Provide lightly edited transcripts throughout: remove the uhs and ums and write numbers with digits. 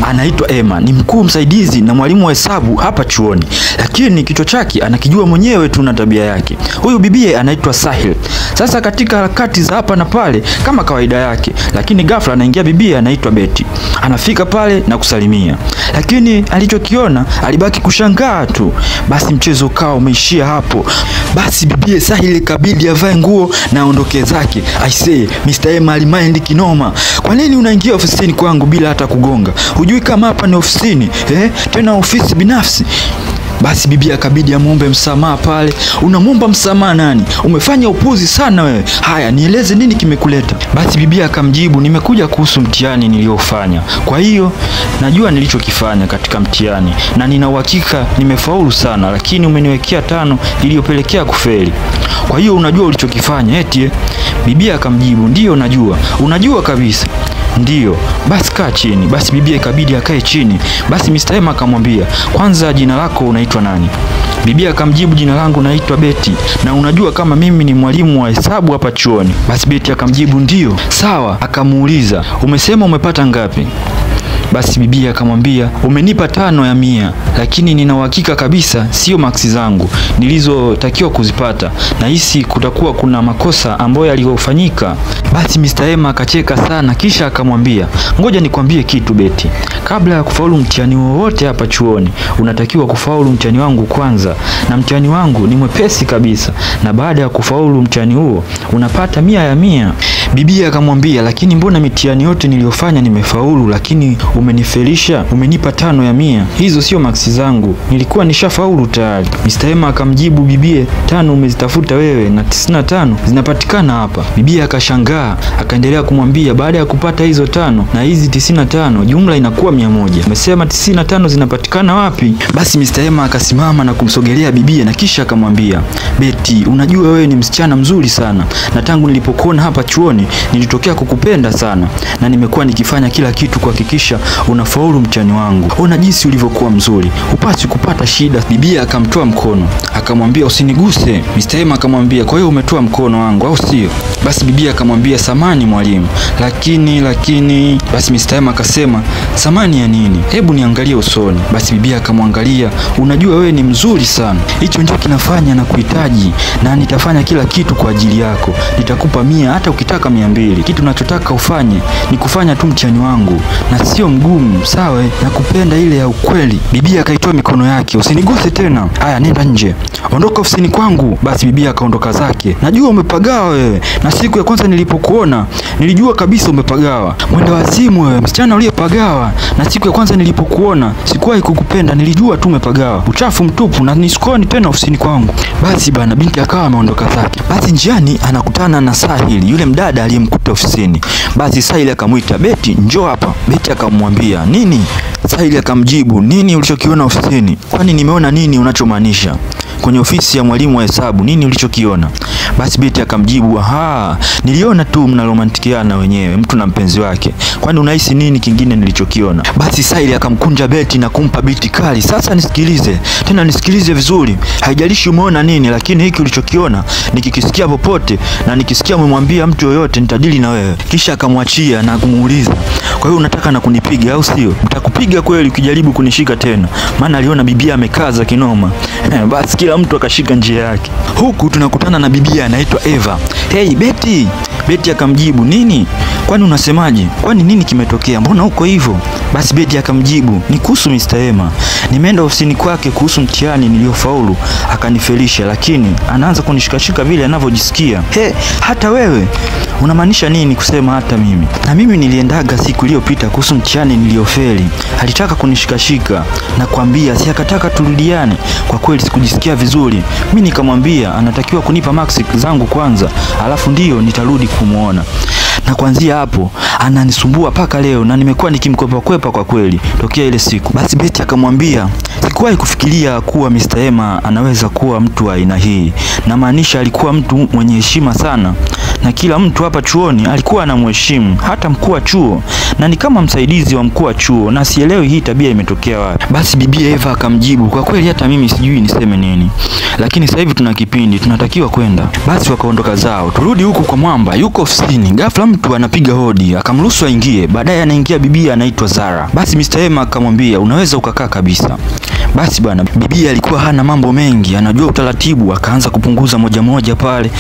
Anaitwa Emma, ni mkuu msaidizi na mwalimu wa hesabu hapa chuoni, lakini kichwa chake anakijua mwenyewe tu na tabia yake. Huyu bibie anaitwa Sahil. Sasa katika harakati za hapa na pale kama kawaida yake, lakini ghafla anaingia bibie anaitwa Betty. Anafika pale na kusalimia, lakini alichokiona alibaki kushangaa tu. Basi mchezo ukao umeishia hapo. Basi bibie Sahil kabidi avae nguo na aondoke zake. I say, Mr. Emma alimind kinoma. Kwa nini unaingia ofisini kwangu bila hata kugonga? Hujui kama hapa ni ofisini, Tena ofisi binafsi. Basi bibi akabidi amuombe msamaha pale. Unamuomba msamaha nani? Umefanya upuzi sana wewe. Haya, nieleze nini kimekuleta? Basi bibi akamjibu, nimekuja kuhusu mtihani niliofanya. Kwa hiyo najua nilichokifanya katika mtihani na nina uhakika nimefaulu sana, lakini umeniwekea 5 iliyopelekea kufeli. Kwa hiyo unajua ulichokifanya eti? Bibi akamjibu, ndiyo najua. Unajua kabisa? Ndiyo. Basi kaa chini. Basi bibi ikabidi akae chini. Basi Mr. Emma akamwambia, kwanza jina lako unaitwa nani? Bibi akamjibu, jina langu naitwa Betty, na unajua kama mimi ni mwalimu wa hesabu hapa chuoni. Basi Betty akamjibu ndiyo. Sawa. Akamuuliza, umesema umepata ngapi? Basi bibi akamwambia, umenipa 5 ya 100, lakini nina uhakika kabisa sio maksi zangu nilizotakiwa kuzipata, na hisi kutakuwa kuna makosa ambayo yaliyofanyika. Basi Mr. Emma akacheka sana, kisha akamwambia, ngoja nikwambie kitu Betty, kabla ya kufaulu mtihani wowote hapa chuoni unatakiwa kufaulu mtihani wangu kwanza, na mtihani wangu ni mwepesi kabisa, na baada ya kufaulu mtihani huo unapata 100 ya 100. Bibi akamwambia, lakini mbona mitihani yote niliyofanya nimefaulu, lakini umenifelisha, umenipa 5 ya 100, hizo sio maksi zangu, nilikuwa nishafaulu tayari. Mr. Emma akamjibu bibie, 5 umezitafuta wewe na 95 zinapatikana hapa. Bibie akashangaa, akaendelea kumwambia, baada ya kupata hizo 5 na hizi 95 jumla inakuwa 100. Umesema 95 zinapatikana wapi? Basi Mr. Emma akasimama na kumsogelea bibie na kisha akamwambia, Betty, unajua wewe ni msichana mzuri sana, na tangu nilipokuona hapa chuoni nilitokea kukupenda sana, na nimekuwa nikifanya kila kitu kuhakikisha unafaulu mtihani wangu. Ona jinsi ulivyokuwa mzuri, hupasi kupata shida. Bibia akamtoa mkono akamwambia, usiniguse. Mr. Emma akamwambia, kwa hiyo umetoa mkono wangu au sio? Basi bibia akamwambia, samani mwalimu, lakini. Basi Mr. Emma akasema, samani ya nini? Hebu niangalie usoni. Basi bibia akamwangalia, unajua wewe ni mzuri sana, hicho ndio kinafanya na kuhitaji, na nitafanya kila kitu kwa ajili yako. Nitakupa 100 hata ukitaka 200. Kitu nachotaka ufanye ni kufanya tu mtihani wangu, na sio mgumu, sawa? Nakupenda ile ya ukweli. Bibia akaitoa mikono yake, usiniguse tena. Haya, nenda nje, ondoka ofisini kwangu. Basi bibia akaondoka zake. Najua umepagawa wewe, na siku ya kwanza nilipokuona nilijua kabisa umepagawa. Mwenda wazimu wewe, msichana uliyepagawa. Na siku ya kwanza nilipokuona sikuwahi kukupenda, nilijua tu umepagawa, uchafu mtupu, na nisikoni tena ofisini kwangu. Basi bana, binti akawa ameondoka zake. Basi njiani anakutana na Sahil, yule mdada aliyemkuta ofisini. Basi Sahil akamwita, Betty, njoo hapa. Betty akamwambia, nini? Sahil akamjibu, nini ulichokiona ofisini? Kwani nimeona nini unachomaanisha? Kwenye ofisi ya mwalimu wa hesabu, nini ulichokiona? Basi Betty akamjibu, aha, niliona tu mnaromantikiana wenyewe, mtu na mpenzi wake. Kwani unahisi nini kingine nilichokiona? Basi Sahil akamkunja Betty na kumpa biti kali. Sasa nisikilize, tena nisikilize vizuri. Haijalishi umeona nini, lakini hiki ulichokiona nikikisikia popote na nikisikia umemwambia mtu yoyote, nitadili na wewe. Kisha akamwachia na kumuuliza, kwa hiyo unataka na kunipiga au sio? Nitakupiga kweli ukijaribu kunishika tena. Maana aliona bibia amekaza kinoma. Basi kila mtu akashika njia yake. Huku tunakutana na bibia anaitwa Eva. Hey Betty. Betty akamjibu, nini? Kwani unasemaje? Kwani nini kimetokea? Mbona uko hivyo? Basi Betty akamjibu, ni kuhusu Mr. Emma. Nimeenda ofisini kwake kuhusu mtihani niliofaulu, akanifelisha, lakini anaanza kunishikashika vile anavyojisikia. He, hata wewe unamaanisha nini kusema hata mimi? Na mimi niliendaga siku iliyopita kuhusu mtihani niliofeli. Alitaka kunishikashika na kuambia si akataka turudiane. Kwa kweli sikujisikia vizuri. Mimi nikamwambia anatakiwa kunipa maksi zangu kwanza, alafu ndiyo nitarudi kumuona. Na kuanzia hapo ananisumbua paka leo, na nimekuwa nikimkwepa kwepa kwa kweli tokea ile siku. Basi Betty akamwambia, Sikuwahi kufikiria kuwa Mr. Ema anaweza kuwa mtu wa aina hii. Na maanisha alikuwa mtu mwenye heshima sana, na kila mtu hapa chuoni alikuwa anamheshimu, hata mkuu wa chuo, na ni kama msaidizi wa mkuu wa chuo, na sielewi hii tabia imetokea wapi. Basi bibi Eva akamjibu, kwa kweli hata mimi sijui niseme nini, lakini sasa hivi tuna kipindi tunatakiwa kwenda. Basi wakaondoka zao. Turudi huku kwa Mwamba, yuko ofisini. Ghafla mtu anapiga hodi, akamruhusu aingie. Baadaye anaingia bibi anaitwa Zara. Basi Mr. Ema akamwambia, unaweza ukakaa kabisa. Basi bwana, bibi alikuwa hana mambo mengi, anajua utaratibu, akaanza kupunguza moja moja pale.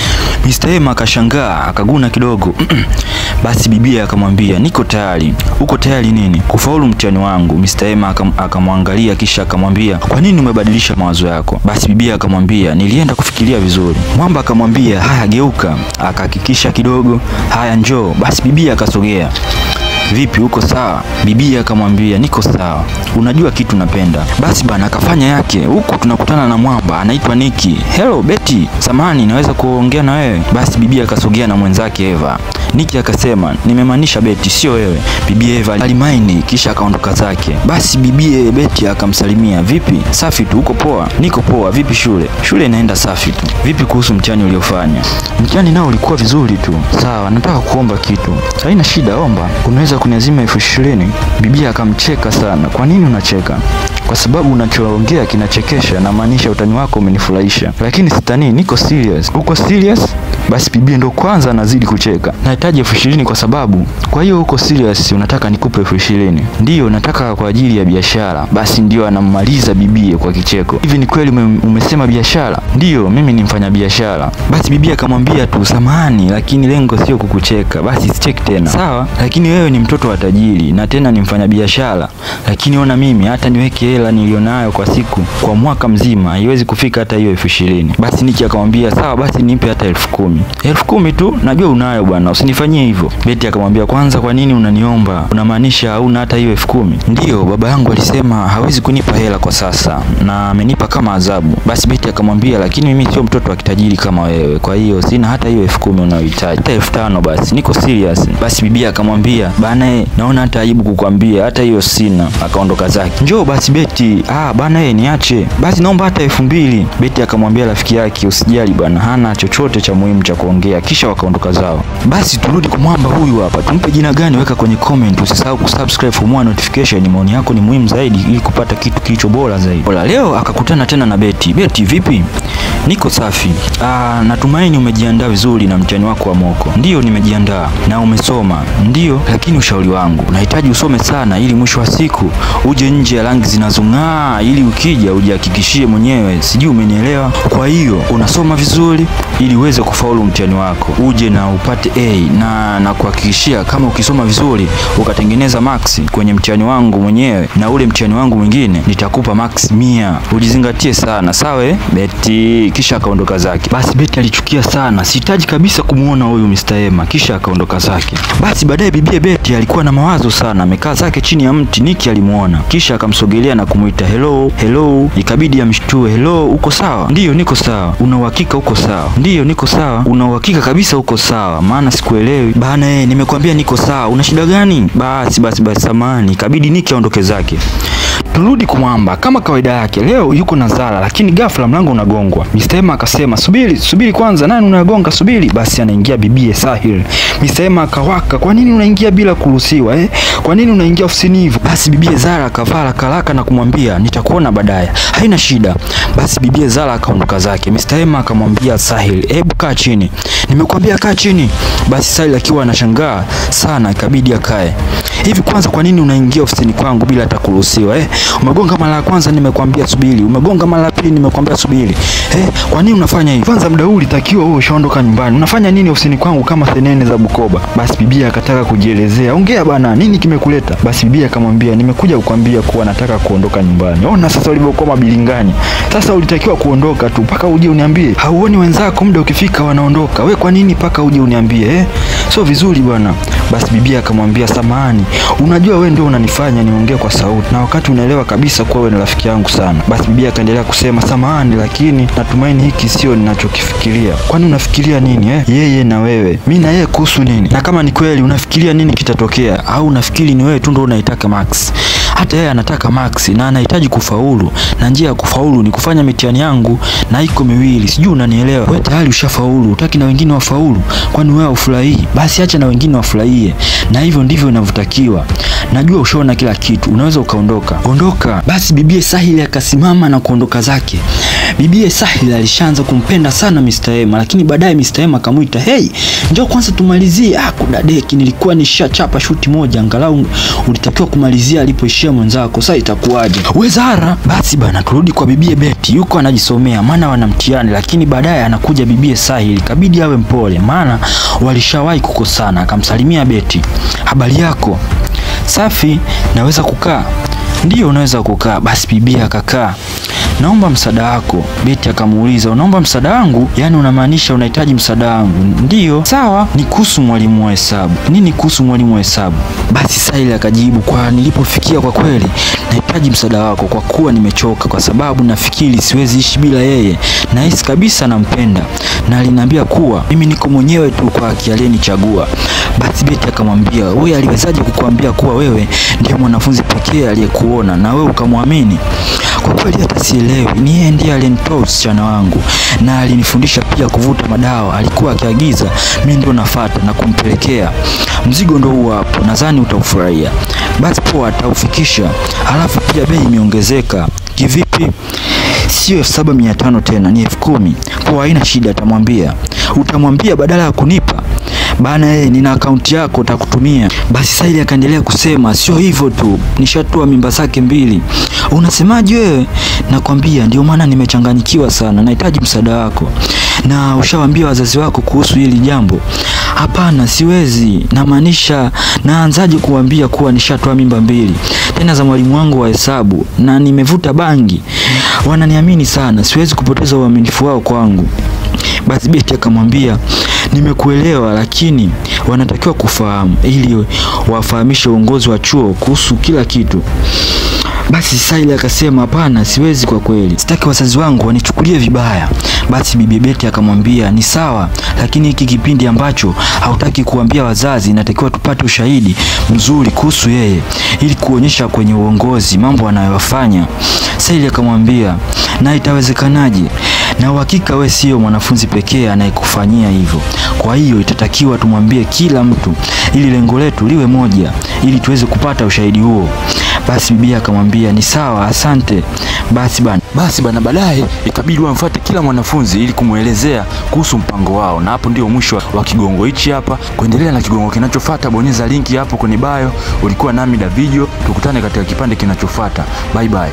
Mr. Ema akashangaa, akaguna kidogo. Basi bibi akamwambia, niko tayari. Uko tayari nini? Kufaulu mtihani wangu. Mr. Ema akamwangalia kisha akamwambia, kwa nini umebadilisha mawazo yako? Basi bibi akamwambia, nilienda kufikiria vizuri. Mwamba akamwambia, haya geuka. Akahakikisha kidogo, haya njoo. Basi bibi akasogea. Vipi, uko sawa? Bibi akamwambia, niko sawa, unajua kitu napenda. Basi bana akafanya yake. Huku tunakutana na Mwamba anaitwa Niki. Hello Betty, samahani naweza kuongea na wewe? Basi bibi akasogea na mwenzake Eva. Niki akasema, nimemaanisha Betty sio wewe. Bibi Eva alimaini kisha akaondoka zake. Basi bibi Betty akamsalimia, vipi? Safi tu, uko poa? Niko poa. Vipi shule? Shule inaenda safi tu. Vipi kuhusu mtihani uliofanya? Mtihani nao ulikuwa vizuri tu. Sawa, nataka kuomba kitu. Haina shida, omba. Unaweza kuniazima 20,000? Bibi akamcheka sana. Kwa nini unacheka? Kwa sababu unachoongea kinachekesha, na maanisha utani wako umenifurahisha. Lakini sitani, niko serious. Uko serious? Basi bibi ndo kwanza anazidi kucheka. Nahitaji 20,000 kwa sababu. Kwa hiyo uko serious, unataka nikupe 20,000? Ndiyo, nataka kwa ajili ya biashara. Basi ndio anammaliza bibi kwa kicheko. Hivi ni kweli umesema biashara? Ndiyo, mimi ni mfanyabiashara. Basi bibi akamwambia tu, samahani, lakini lengo sio kukucheka. Basi sicheki tena. Sawa, lakini wewe ni mtoto wa tajiri na tena ni mfanyabiashara. Lakini ona mimi hata niweke hela nilionayo kwa siku kwa mwaka mzima haiwezi kufika hata hiyo 20,000. Basi Niki akamwambia, sawa basi nipe hata 10,000. 10,000 tu, najua unayo bwana, usinifanyie hivyo. Betty akamwambia, kwanza kwa nini unaniomba? Unamaanisha hauna hata hiyo 10,000? Ndiyo, baba yangu alisema hawezi kunipa hela kwa sasa na amenipa kama adhabu. Basi Betty akamwambia, lakini mimi sio mtoto wa kitajiri kama wewe, kwa hiyo sina hata hiyo 10,000 unayohitaji. Hata 5,000 basi, niko serious. Basi bibi akamwambia, bana naona hata aibu kukwambia, hata hiyo sina. Akaondoka zake. Njoo basi Betty. Ah bana niache. Basi naomba hata 2,000. Betty akamwambia rafiki yake, usijali bana, hana chochote cha muhimu cha kuongea. Kisha wakaondoka zao. Basi turudi kwa Mwamba huyu hapa. Tumpe jina gani? Weka kwenye comment. Usisahau kusubscribe for more notification. Maoni yako ni muhimu zaidi ili kupata kitu kilicho bora zaidi. Bora leo akakutana tena na Betty. Betty, vipi? Niko safi. Natumaini umejiandaa vizuri na mtihani wako wa moko. Ndiyo, nimejiandaa. Na umesoma? Ndiyo, lakini ushauri wangu, unahitaji usome sana ili mwisho wa siku uje nje ya rangi zinazong'aa, ili ukija ujihakikishie mwenyewe. Sijui umenielewa? Kwa hiyo unasoma vizuri ili uweze kufaulu mtihani wako, uje na upate A, na kuhakikishia kama ukisoma vizuri ukatengeneza max kwenye mtihani wangu mwenyewe na ule mtihani wangu mwingine, nitakupa max 100. Ujizingatie sana, sawa Betty? Kisha akaondoka zake. Basi Betty alichukia sana, sihitaji kabisa kumuona huyu Mr. Ema. Kisha akaondoka zake. Basi baadaye bibi Betty alikuwa na mawazo sana, amekaa zake chini ya mti. Niki alimuona kisha akamsogelea na kumuita, hello hello. Ikabidi amshtue, hello, uko sawa? Ndiyo, niko sawa. Una uhakika uko sawa? Ndiyo, niko sawa. Una uhakika kabisa uko sawa? Maana sikuelewi bana. Nimekwambia niko sawa, una shida gani? Basi basi basi, samahani. Ikabidi Niki aondoke zake. Turudi kwa Mwamba kama kawaida yake, leo yuko na Zara, lakini ghafla mlango unagongwa. Mr. Ema akasema, subiri subiri kwanza, nani unagonga? Subiri. Basi anaingia bibie Sahil. Mr. Ema akawaka, kwa nini unaingia bila kuruhusiwa Kwa nini unaingia ofisini hivyo? Basi bibie Zara akavaa haraka na kumwambia, nitakuona baadaye, haina shida. Basi bibie Zara akaondoka zake. Mr. Ema akamwambia Sahil, hebu kaa chini, nimekuambia kaa chini. Basi Sahil akiwa anashangaa sana, ikabidi akae. Hivi kwanza, kwa nini unaingia ofisini kwangu bila hata kuruhusiwa Umegonga mara ya kwanza nimekuambia subiri, umegonga mara ya pili nimekuambia subiri. Kwa nini unafanya hivi? Kwanza muda huu ulitakiwa wewe ushaondoka nyumbani. Unafanya nini ofisini kwangu kama senene za Bukoba? Basi bibi akataka kujielezea. Ongea bana, nini kimekuleta? Basi bibi akamwambia, nimekuja kukwambia kuwa nataka kuondoka nyumbani. Ona sasa ulivyokuwa mabilingani. Sasa ulitakiwa kuondoka tu paka uje uniambie. Hauoni wenzako muda ukifika wanaondoka. We kwa nini paka uje uniambie Sio vizuri bwana. Basi bibi akamwambia, samahani, unajua wewe ndio unanifanya niongee kwa sauti na wakati unaelewa kabisa kuwa wewe ni rafiki yangu sana. Basi bibi akaendelea kusema, samahani, lakini natumaini hiki sio ninachokifikiria. Kwani unafikiria nini Yeye na wewe, mimi na yeye kuhusu nini? Na kama ni kweli unafikiria nini kitatokea? Au unafikiri ni wewe tu ndio unaitaka Max? Hata yeye anataka max na anahitaji kufaulu, na njia ya kufaulu ni kufanya mitihani yangu na iko miwili, sijui unanielewa. Wewe tayari ushafaulu, hutaki na wengine wafaulu? Kwani wewe ufurahii? Basi acha na wengine wafurahie, na hivyo ndivyo inavyotakiwa. Najua ushaona kila kitu, unaweza ukaondoka. Ondoka. Basi bibie Sahil akasimama na kuondoka zake. Bibie Sahil alishaanza kumpenda sana Mr. Ema, lakini baadaye Mr. Ema akamuita, "Hey, njoo kwanza tumalizie. Ah, kudadeki nilikuwa nishachapa shuti moja, angalau ulitakiwa kumalizia alipoishia mwenzako. Sasa itakuwaje?" We Zara. Basi bana, turudi kwa bibie Beti, yuko anajisomea maana wana mtihani, lakini baadaye anakuja bibie Sahil, kabidi awe mpole maana walishawahi kukosana. Akamsalimia Beti, "Habari yako?" "Safi, naweza kukaa?" "Ndiyo, unaweza kukaa." Basi bibie akakaa. "Naomba msaada wako." Beti akamuuliza, "Unaomba msaada wangu? Yaani unamaanisha unahitaji msaada wangu?" "Ndiyo." "Sawa, ni kuhusu mwalimu wa hesabu." "Nini kuhusu mwalimu wa hesabu?" Basi Sahil akajibu, "Kwa nilipofikia kwa kweli nahitaji msaada wako, kwa kuwa nimechoka, kwa sababu nafikiri siwezi ishi bila yeye. Nahisi kabisa nampenda, na aliniambia kuwa mimi niko mwenyewe tu kwa haki aliyenichagua." Basi Beti akamwambia, "Wewe aliwezaje kukuambia kuwa wewe ndiye mwanafunzi pekee aliyekuona na wewe ukamwamini? Kwa kweli hata sielewi. Ni yeye ndiye alinitoa usichana wangu na alinifundisha pia kuvuta madawa. Alikuwa akiagiza mimi ndio nafuata na kumpelekea. Mzigo ndio huo hapo, nadhani utaufurahia." "Basi poa, ataufikisha. Alafu pia bei imeongezeka." "Kivipi?" "Sio 7,500 tena, ni 10,000." "Poa, haina shida, atamwambia." "Utamwambia badala ya kunipa?" "Bana, yeye nina akaunti yako, utakutumia." Basi Sahil akaendelea kusema, "Sio hivyo tu, nishatoa mimba zake 2. "Unasemaje wewe?" "Nakwambia ndio maana nimechanganyikiwa sana, nahitaji msaada wako." "Na ushawaambia wazazi wako kuhusu hili jambo?" "Hapana, siwezi. Namaanisha naanzaje kuambia kuwa nishatoa mimba 2 tena za mwalimu wangu wa hesabu na nimevuta bangi? Wananiamini sana, siwezi kupoteza uaminifu wao kwangu." Basi Beti akamwambia, "Nimekuelewa, lakini wanatakiwa kufahamu ili wafahamishe uongozi wa chuo kuhusu kila kitu." Basi Sahil akasema, "Hapana, siwezi kwa kweli. Sitaki wazazi wangu wanichukulie vibaya." Basi bibi Beti akamwambia, "Ni sawa, lakini hiki kipindi ambacho hautaki kuambia wazazi, inatakiwa tupate ushahidi mzuri kuhusu yeye ili kuonyesha kwenye uongozi mambo anayofanya." Sahil akamwambia, "Na itawezekanaje? Na uhakika we sio mwanafunzi pekee anayekufanyia hivyo. Kwa hiyo itatakiwa tumwambie kila mtu ili lengo letu liwe moja, ili tuweze kupata ushahidi huo." Basi bibi akamwambia, "Ni sawa, asante." Basi bana, baadaye ikabidi wamfuate kila mwanafunzi ili kumuelezea kuhusu mpango wao. Na hapo ndio mwisho wa kigongo hichi hapa. Kuendelea na kigongo kinachofuata, bonyeza linki hapo kwenye bio. Ulikuwa nami Davijo, tukutane katika kipande kinachofuata. Bye bye.